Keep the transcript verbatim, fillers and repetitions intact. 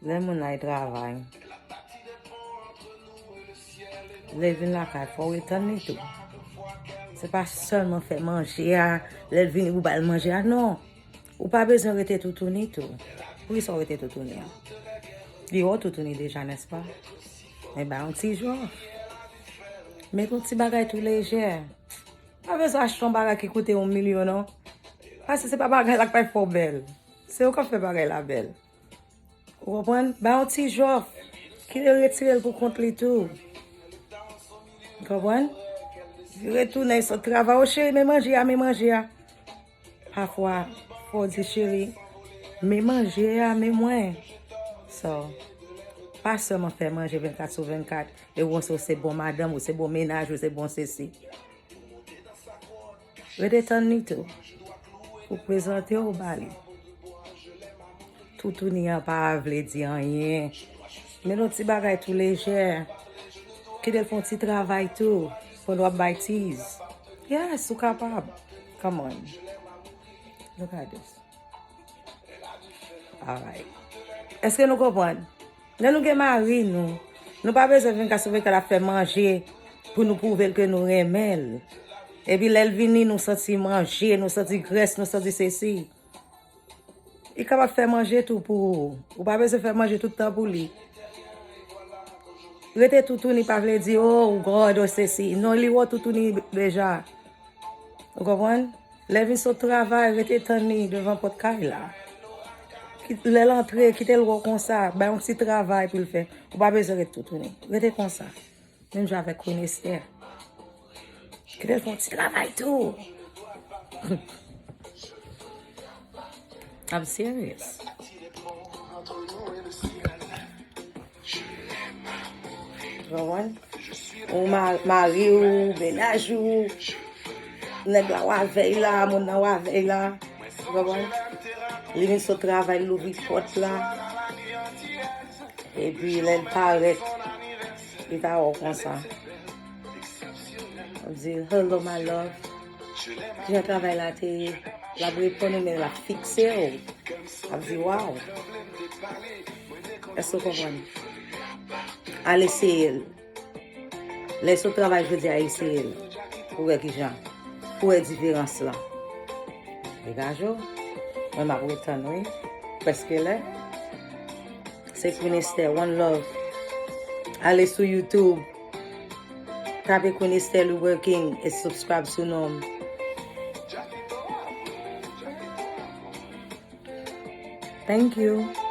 Lè moun al travay, lè l vin lakay, fò w ret tann li tou. Se pa sèlman fè manje a, lè l vini pou ba l manje a, non. Ou pa bezwen rete toutouni tou. Poukisa w rete toutouni an? Li wè w toutouni deja, nèspa? Men ba yon ti jòf. Met yon ti bagay tou lejè. Pa bezwen achte yon bagay ki koute yon milyon, non. Paske se pa bagay la k pral fè w bèl. Se ou k ap fè bagay la bèl. Ou konprann? Ba yon ti jòf. Kite l retire l pou kont li tou. Ou konprann? Li retounen, li sot travay. O cheri, men manje a, men manje a. Pafwa, fò w di, cheri, men manje a, men mwen. So, pa sèlman fè manje vennkat sou vennkat, e w se, w se bon madanm, ou se bon mennaj, ou se bon sesi. Rete tann li tou. Pou prezante w ba li. Toutouni an pa vle di anyen. Men yon ti bagay tou lejè. Kite l fè yon ti travay tou. Pandan w ap bay tease. Yes, ou kapab. Come on. Look at this. Alright. Èske nou konprann? Lè nou gen mari nou, nou pa bezwen vennkat sou vennkat ap fè manje pou nou pwouve l ke nou renmen l. Epi lè l vini, nou santi manje, nou santi grès, nou santi sesi. Li kapab fè manje tou pou ou. Ou pa bezwen fè manje tout tan pou li. Rete toutouni pa vle di, oh, God, oh, sesi. Non, li wè w toutouni deja. Ou konprann? Lè vin sot travay, rete tann li devan pòt kay la. Kit-, lè l antre, kite l wè w konsa. Bay yon ti travay pou l fè. Ou pa bezwen ret toutouni. Rete konsa. Menm jan avèk Queen Esther. Kite l fè yon ti travay tou. I'm serious. Ou konprann? Ou ma-, mari w, mennaj ou, nèg la w avè l la, moun nan w avè l la. Ou konprann? Li vin sot travay, l louvri pòt la. Epi lè l parèt, li ta wè w konsa. Ap di, "Hello, my love." Kijan travay la te ye? L ap reponn ou, men l ap fikse w. Ap di, "Waw." Èske w konprann? Al eseye l. Lè sot travay jodi a, eseye l. Pou wè kijan. Pou wè diferans lan. Degaje w. Mwen m ap ret tann wi. Prèske lè. Se Queen Esther, one love. Ale sou YouTube. Tape Queen Esther Louis Working e subscribe sou non m. Thank you.